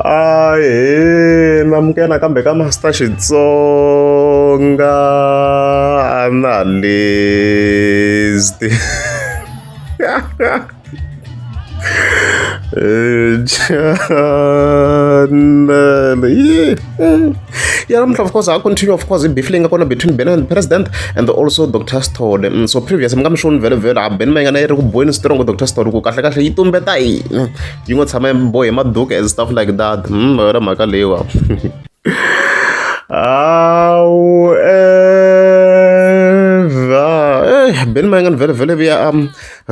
Ahee na amukela nakambe ka Master Xitsonga Analyst channel ya namuntlha of course ha continue of course beef leyi nga kona between Ben and president and also Dr Sithole. So previous mi nga mi swi voni vhele vhele a Ben Mayengani yi ri ku boheni strong Dr Sithole ku kahle kahle yi tumbeta yini yi ngo tshama yi bohe maduku and stuff like that. Yona mhaka leyiwa. However, Ben Mayengani vhele vhele vuya a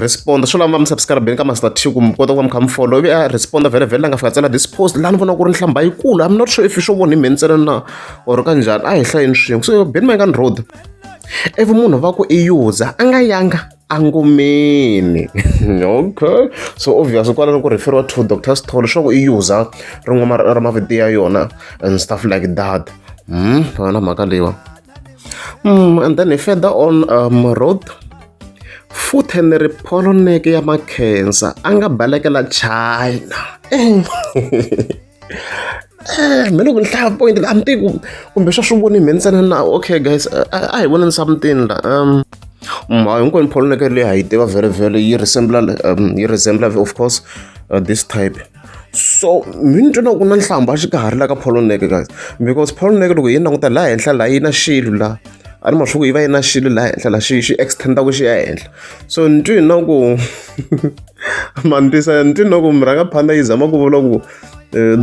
respond swo lava mi subscribe ka Master T ku mi kota ku va mi kha mi follow ivi a respond vhele vhele la nga fika tsala this post laha ni vona ku ri nhlamba yikulu. I'm not sure if swo vona hi mhe ntsena na or ka njhani a hi hlayeni swin'we. So Ben Mayengani road ivi munhu va ku i user a nga yanga angomeni. Okay, so obvious kwalano ku referiwa to Dr Sithole swa ku i user rin'we ra mavito ya yona and stuff like that. Yona mhaka leyiwa. And then hi further on road futhe ni ri pholoneke ya Makhensa a nga balekela China. Me loko ni hlaya point a ni tivi kumbe swa swi voni mhe ntsena na. Okay guys, a hi voneni something la. Hinkwenu pholoneke leyi ha yi tiva vhele vhele yi resembla yi resembla of course this type. So mi ni twa na ku na nhlamba xikarhi la ka pholoneke guys, because pholoneke loko hi yi languta laha henhla laha yi na xilo laha a ni ma swi ku yi va yi na xilo laha henhla laha xi xi extend-aku xi ya henhla. So ni twi na ku ma ni twisa ni twi na ku murhangaphandla yi zama ku vula ku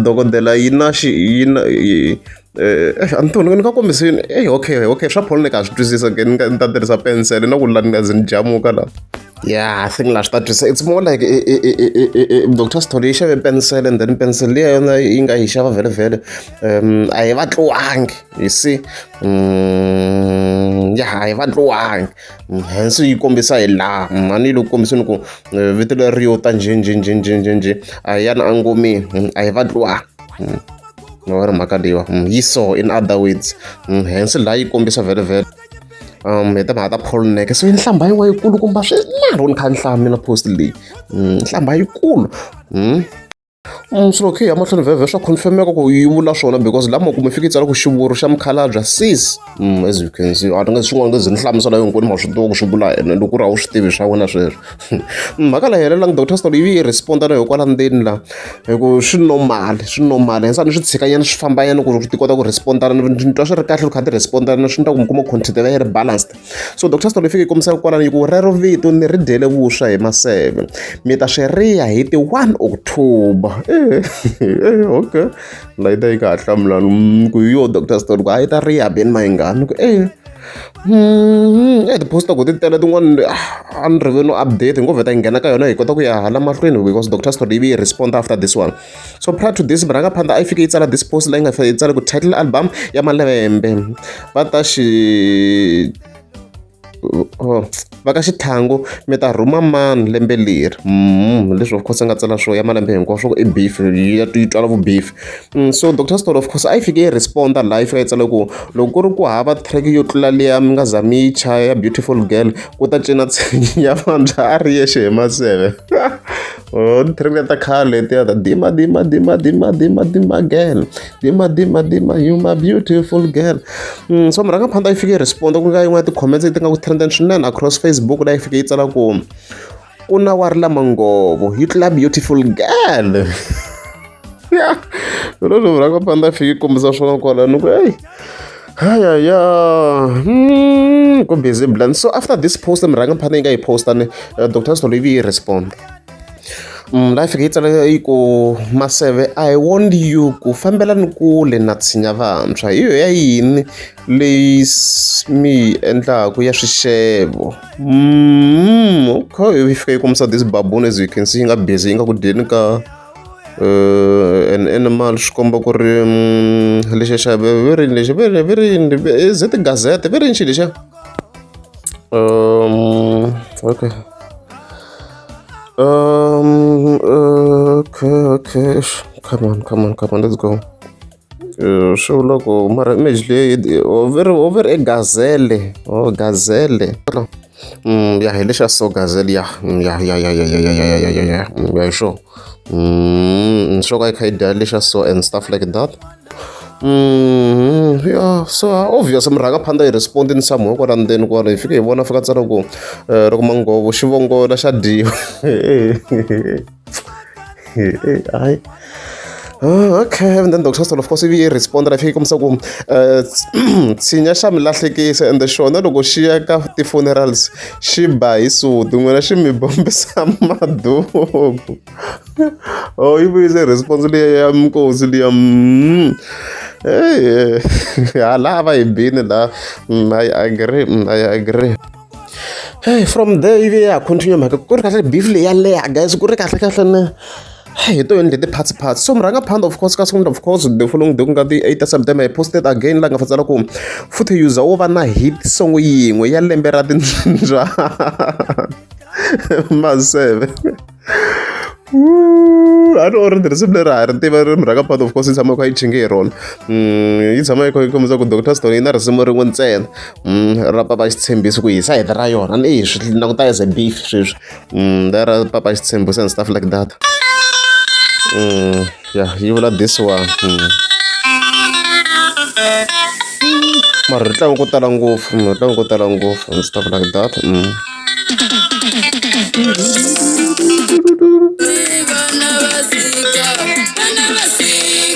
dokodela yi na xi yi na a ni tivi ni nga kombisa yini. Eyi okay okay swa pholoneke ha swi twisisa ke ni nga ni ta tirhisa pencil na ku la ni nga ze ni jamuka la. Yeah, I think la swi ta twisisa. It's more like Dr Sithole yi xave pencil and then pencil liya yona yi nga yi xava vhele vhele a yi vatliwangi you see. Ya a yi vatliwangi hence yi kombisa hi laha a ni yi le ku kombiseni ku vito leri yo ta njhe njhe njhe njhe njhe njhe a hi yani angomeni a yi vatliwangi. Ma vona mhaka leyiwa yi so in other words hence laha yi kombisa vhele vhele hi timhaka ta pholoneke. So i nhlamba yin'wana yikulukumba swinene loko ni kha ni hlaya mina post leyi nhlamba yikulu. So loko hi ya mahlweni vhele swa confirm-eka ku yi vula swona because laha makumu yi fike yi tsala ku xivuri xa mukhalabye sis. As you can see a ni nge swin'wana nge ze ni hlamusela hinkwenu ma swi tiva ku swi vula yini loko ku ri a wu swi tivi swa wena sweswo. Mhaka leyi helelangi Dr Sithole yi respond-a na hi kwala ndzeni la hi ku swi normal swi normal hence a ni swi tshika nyana swi famba nyana ku ti kota ku respond-ana ni twa swi ri kahle loko kha ti respond-ana swi endla ku mi kuma content va yi ri balanced. So Dr Sithole yi fike yi kombisa kwalano yi ku rero vito ni ri dyele vuswa hi maseve mi ta swi riya hi ti 1 October. Okay la yi ta yi nga ha hlamulani ku yo Dr Sithole ku a yi ta riya Ben Mayengani ni ku ti-post ku ti tele tin'wani a ni rivele no update ngo vheta hi nghena ka yona hi kota ku ya hala mahlweni because Dr Sithole yi yi respond after this one. So prior to this murhangaphandla a yi fike yi tsala this post leyi nga fika yi tsala ku title album ya malembe va ta xi va ka xitlhangu mi ta rhuma mani lembe leri. Leswi of course a nga tsala swo ya malembe hinkwawo swa ku i beef yi yi twala vu beef. So Dr Sithole of course a yi fike yi respond-a laha yi fika yi tsala ku loko ku ri ku hava track yo tlula liya mi nga za mi yi chaya ya beautiful girl ku ta cina ya vantshwa a ri yexe hi maseve. Oh ti-track letiya ta khale letiya ta dima dima dima dima dima dima girl dima dima dima you my beautiful girl. So murhangaphandla yi fike yi respond-a ku nga yin'wana ya ti-comments leti nga ku trend-eni swinene across Facebook laha yi fike yi tsala ku ku na wa ri lama nghovo yi tlula beautiful girl. Hi leswi murhangaphandla yi fike yi kombisa swona kwalano ku heyi hayaya ku busy blend. So after this post murhangaphandla yi nga yi post-a ni Dr Sithole yi yi respond. Laha yi fike yi tsala yi ku Maseve I warned you ku fambelani kule na tshinya vantshwa hi yo ya yini leyi mi yi endlaku ya swixevo. Okay yi fika yi kombisa this baboon as you can see yi nga busy yi nga ku dyeni ka an animal swi komba ku ri lexiya xa ve ri yini lexi ve ri ve ri yini is it gazette ve ri yini xilo lexiya okay okay okay come on come on come on let's go. Swi vula ku mara image leyi o ve ri i gazelle oh gazelle ya hi lexa so gazelle ya ya ya ya ya ya ya ya ya ya ya ya hi sure. Nhloko yi kha yi dya lexa so and stuff like that. Yeah, so obvious murhangaphandla yi respondini somewhere kwala ndzeni kwala hi fike hi vona fika tsala ku loko manghovo xivongo xa dyiwa. Hayi. Oh, okay, and then Dr. Stone of course ivi yi respond la fike kombisa ku tshinya xa mi lahlekisa ende xona loko xi ya ka ti-funerals xi ba hi suti n'wina xi mi bombisa maduku. Oh, yi vuyise response liya ya nkosi liya. Hey, hala a va hi bini la. I agree, I agree. Hey, from there ivi ya continue mhaka ku ri kahle beef leyi ya leha guys ku ri kahle kahle ne hi to endle ti-parts parts. So murhangaphandla of course ka siku of course the following day ku nga ti 8 September hi posted again la nga fatsala ku futhi user wo va na hit song yin'we ya lembe ra tindzwa maseve. A ni already risimu leri ha ri tiva ri murhangaphandla of course yi tshama yi kha yi chinge hi rona. Yi tshama yi kha yi kombisa ku Dr Stone yi na risimu rin'we ntsena ra papa xitshembiso ku hi sayiti ra yona ni swi languta as a beef sweswi ra papa xitshembiso and stuff like that. Yeah, yi vula this one. Mara ri tlange ko tala ngopfu, ri tlange ko tala ngopfu and stuff like that.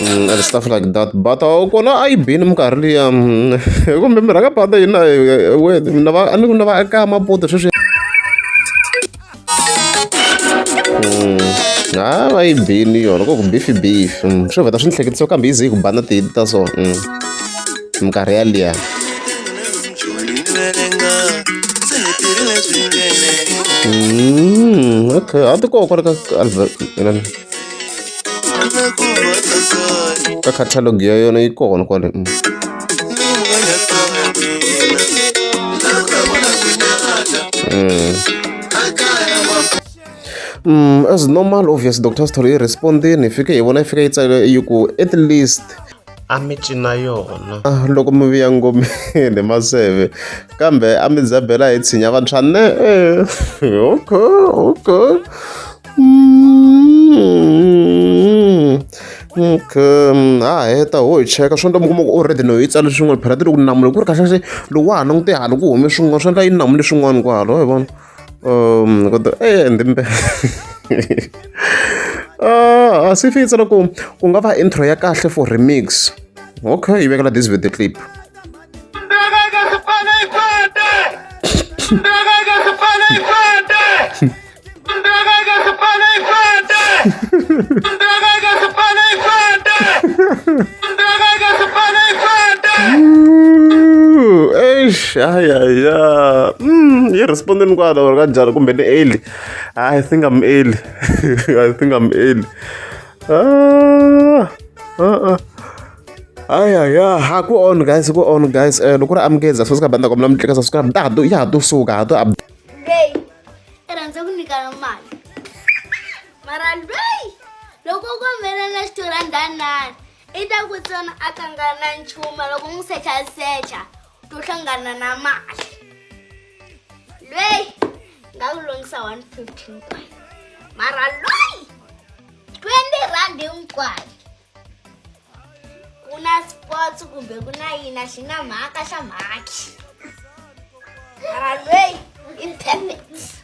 And stuff like that but kona a yi bini minkarhi liya kumbe murhangaphandla yi na we na va a ni ku na va eka maputo sweswi ha va yi bini yona ko ku beef beef swo vheta swi ni hleketisa kambe yi ze yi ku bana ti ta so minkarhi yaliya. Okay, a ti kona kwala ka ka catalog ya yona yi kona kwale. As normal obvious Dr Story yi respondini hi fike hi vona yi fika yi tsale yi ku at least a mi cina yona loko mi vuya ngomeni maseve kambe a mi dzabela hi tshinya vantshwa ne. Okay, okay. Okay, ha heta ho hi cheka swi endla mi kuma ku already no yi tsale swin'wana phela ti loko namule ku ri kahle kahle loko wa ha langute hala ku hume swin'wana swi endla yi namule swin'wana kwala wa hi vona. Kodwa ndimbe se fike yi tsala ku ku nga va intro ya kahle for remix. Okay, yi vekela this video clip. Eish, ay, ay, ay. Yi respondeni kwala or ka njhani kumbe ni early. I think I'm early. I think I'm early. Ah, ah, ah. Ay, ay, ay. Ha ku on guys, ku on guys. Loko ri amukeza so ska banda kombela mi tlika subscribe. Ta ha to ya ha to suka ha to Leyi i rhandza ku nyikana mali mara lweyi loko ko humelela xitorhandzanani i ta ku tsona a kangana na nchumu loko n'wi sechasecha to hlangana na mali lweyi nga ku longisa 150 hinkwayo mara lweyi 20 rand hinkwayo ku na sports kumbe ku na yini a xi na mhaka xa mhaki mara lweyi i perfect.